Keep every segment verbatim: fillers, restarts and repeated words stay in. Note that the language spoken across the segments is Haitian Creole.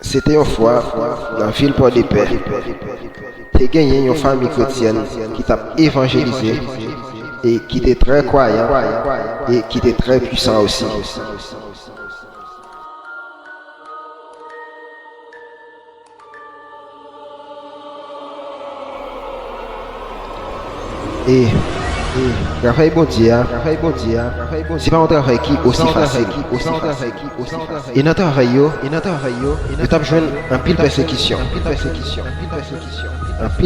Se te yon fwa, nan vil Pòdepè, te genyen yon fanmi kretyèn ki t ap evanjelize e ki te trè kwayan e ki te trè pwisan osi. E, e, travay Bondye a, travay Bondye a, travay Bondye a, se pa yon travay ki osi fasil. E nan travay yo, e nan travay yo, yo t ap jwenn anpil pèsekisyon. Anpil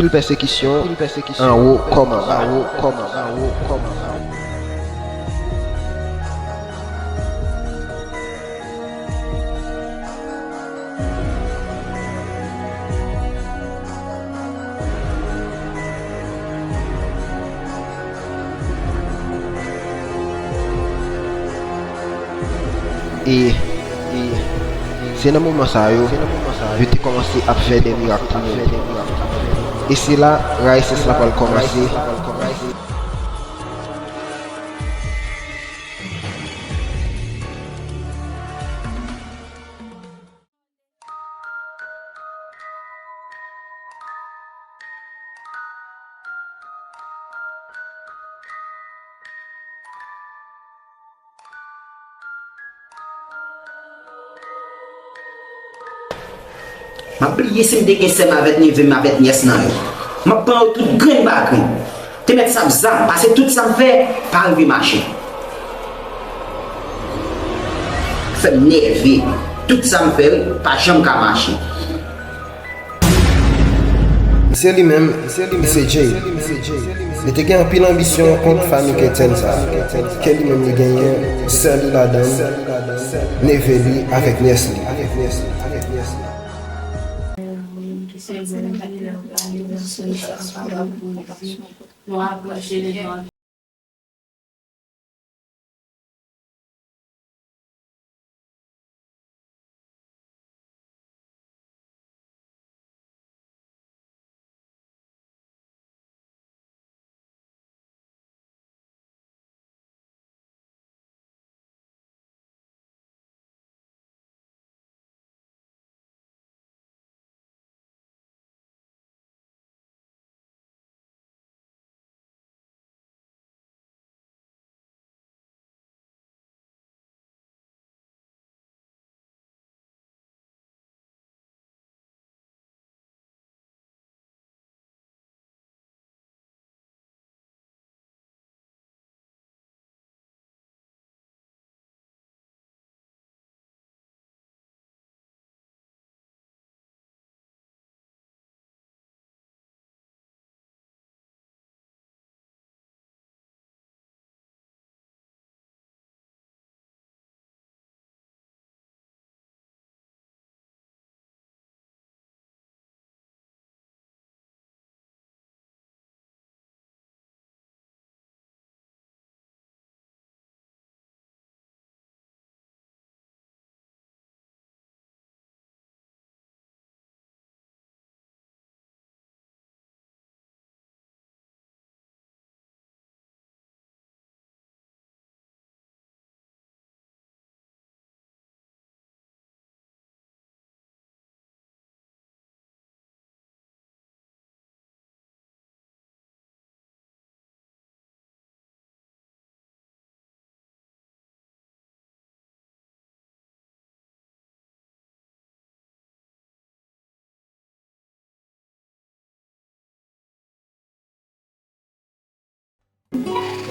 pèsekisyon, anpil pèsekisyon, anwo kòm anba. E, e, se nan moman sa yo, yo te kòmanse ap fè de mirak pou moun. E se la, rayisyans la pral kòmanse. M ap bliye si m te gen sè m avèk neve m avèk nyès nan yo. M ap pran yo tout grenn pa grenn. Te mèt sap zam, pase tout sa m fè, pa rive mache. Fè m nève. Tout sa m fè, wi, pa janm ka mache. Misye li menm, misye Jay. Li te gen anpil anbisyon kont fanmi kretyèn sa a, ke li menm li genyen sè li ladan l, neve li avèk nyès li.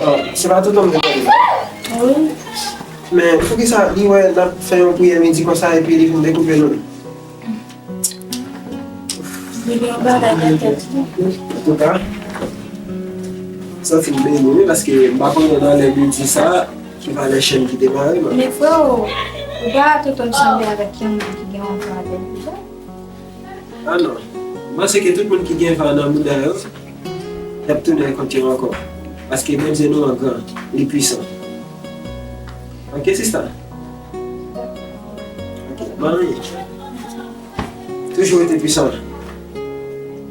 Ah, se pa tonton m te pale la? Wi. Men poukisa li wè n ap fè yon priyè midi konsa epi li vin dekoupe nou? Li gen yon bagay nan tèt li. Antouka, m santi m beni wi, paske m pa konnen nan lè midi sa ki valè chèn ki te mare m. Men freo, ou pa tonton m sanble avèk yon moun ki gen yon valè deja? Ah non. M panse ke tout moun ki gen van nan mouda yo, y ap tounen kont yo ankò. Paske Bondye nou an gran, li pwisan. Oke, sista? Oke, manmi. Toujou rete pwisan.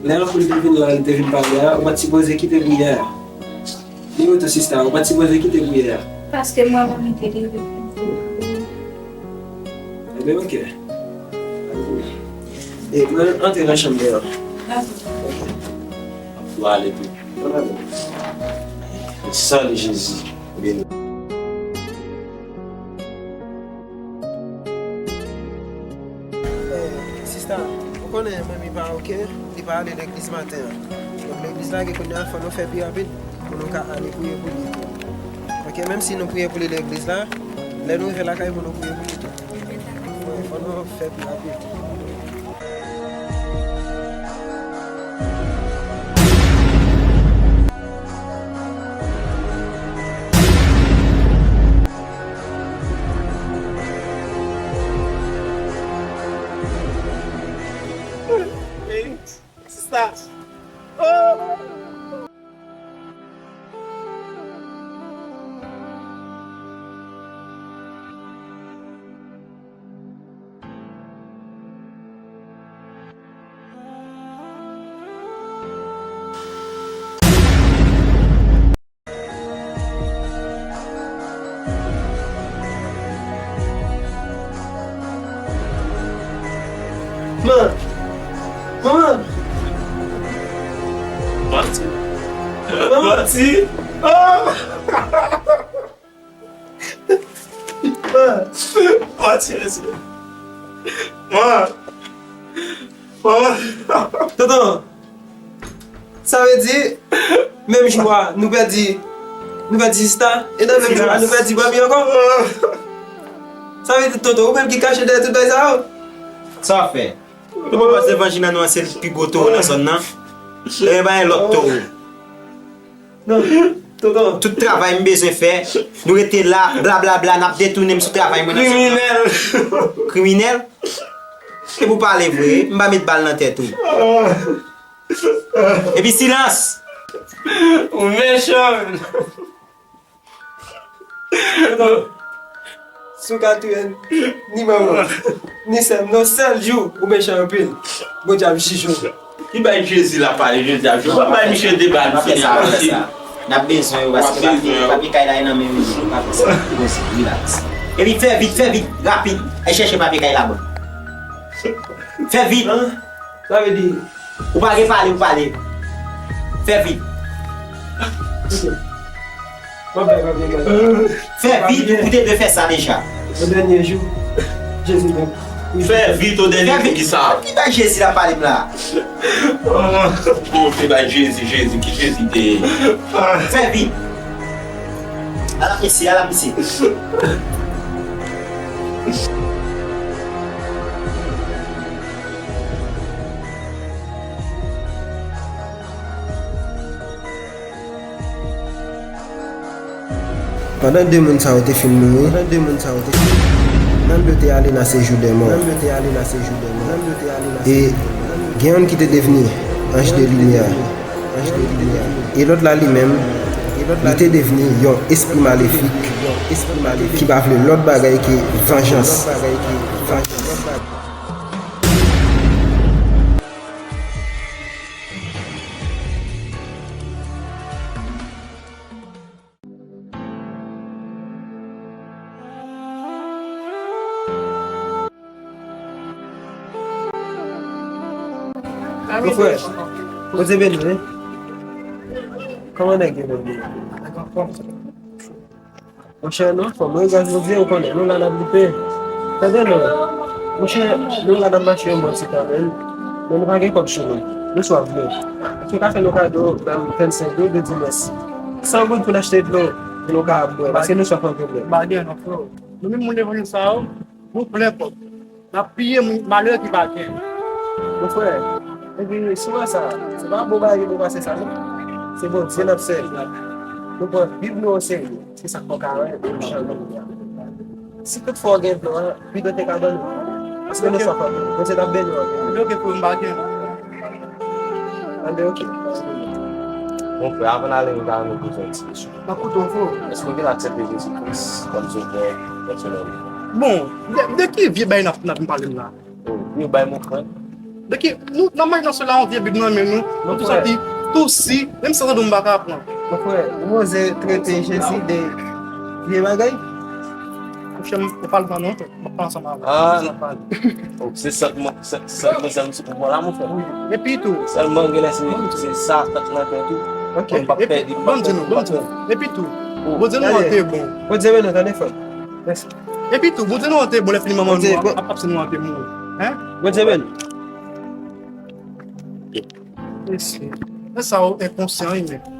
Lè anpil te vin la, li te vin pale a, ou pa t sipoze kite priyè a. Li rete sista, ou pa t sipoze kite priyè a. Paske mwen menm li te leve pou m te priye. Ebyen, oke. E mwen antre nan chanm mwen an. Dakò. Ou ale tou. Mwen ale. San Jezi beni. Eh, sista, ou konnen manmi pa oke, li pa ale legliz maten an. Donk legliz la gen kounye a fò nou fè pi rapid pou nou ka ale priye pou li. Oke, menm si nou priye pou li legliz la, lè nou rive lakay pou nou priye pou li tou. Wi, fò nou fè pi rapid. Hey, sista. Oh! Man! Manman! Manti! Manman! Manti! Oh! Man! Manti, mesye! Man! Man! Tonton! Sa vle di, menm jou a, nou pèdi, nou pèdi sista, e nan menm jou a, nou pèdi manmi ankò. Sa vle di, tonton, ou menm ki kache dèyè tout bagay sa yo? Sa w ap fè? Nou pa panse Vanjina nou an se l pi gwo towo nan zòn nan? Ebyen, ba yon lòt towo. Non, tonton. Tout travay m bezwen fè, nou rete la, blablabla, n ap detounen m sou travay mwen nan zòn nan. Kriminèl. Kriminèl? Epi w pale vre, m pa met bal nan tèt ou. Epi silans! Ou mechan! Si w ka touye m, ni manman, ni sè m, nan yon sèl jou, ou mechan anpil. Bondye ap jije w. Li bay Jezi la pale, Jezi ap jije w. Pa bay misye deba, nou fini avè l. N ap bezwen yo, paske papye, papye kay la e nan men misye. Pa fè sa. Poze, rilaks. Epi fè vit, fè vit, rapid. Al chèche papye kay la ban m. Fè vit. Sa vle di, ou pa gen pale, ou pale. Fè vit. Ok. Mwen bay papye kay la. Fè vit, ou te dwe fè sa deja. O dènye jou, Jezi menm. Fè vit o dènye jou, kisa? Ki bay Jezi la pale m la? Ou te bay Jezi, Jezi, ki Jezi te ye? Fè vit. Ala mesye, ala mesye. Pandan de moun sa yo te fin mouri, pandan de moun sa yo te fin mouri, nanm yo te ale nan sejou dè mò. Nanm yo te ale nan sejou dè mò. Nanm yo te ale nan sejou dè mò. E gen youn ki te devni anj de limyè. Anj de limyè. E lòt la li menm, li te devni yon espri malefik, yon espri malefik ki pa vle lòt bagay ke vanjans. Mon frè, Bondye beni w, wi. Kòman nèg yo, beni? Nèg anfòm. Monchè, nou anfòm, wi, gras Bondye, ou konnen, nou la n ap lipe. Tande non. Monchè, nou la n ap mache yon bon ti tan, men, men nou pa gen kòb sou nou. Nou swaf dlo. Èske w ka fè nou kado, ban m vennsenk goud, ou di mèsi? San goud pou n achte dlo, pou nou ka bwè, paske nou swaf anpil, men. Pa gen non, frè. Nou menm moun levanjil sa yo, nou plen kòb. N ap piye moun malere ki pa gen. Mon frè, epi si w wè sa, se pa bon bagay ki bon pase sa, non. Se Bondye n ap sèvi. Nou pran Bib nou oserye. Se sa k fè w ka wè, e w chanje. Si tout fwa w gen dlo a, pito te ka ban nou. Paske nou swaf anpil. Bondye t ap beni w anpil. Ebyen, oke, frè m, m pa gen. Anben, oke. Mon frè, avan n ale, nou ta renmen poze w yon ti kesyon. M ap koute w, frè. Èske w genlè aksepte Jezi Kris kòm Sovè pèsonèl ou? Bon, de, de ki vye bagay n ap, n ap pale m la? Oh, vye bay mon frè. De ki, nou, nan mache nan sòl la, yon vye Bib nan men nou, nou tou santi tousi, menm san tande w m pa ka pran. Mon frè, ou oze trete Jezi de vye bagay? Monchè, m pa pale nan non, frè. M ap pale ansanm avè w. Ah. M ap pale. Oh, se sant mwen, sant sant mwen, sant mwen, se pou la, mon frè. Epi tou, Sèlman, gen lè se, se sa, sant nan tè tou. Ok, Mwen p ap epi, pèdi, ban m di nou, ban m di nou. Epi tou, Bondye nou an te bon. Bondye beni w, tande frè. Epi tou, Bondye nou an te bon, lè fini manman Bondye nou bon. ap ap se nou an te mouri. Hein? Bondye beni. Mesye, men sa yo enkonsyan, wi, men.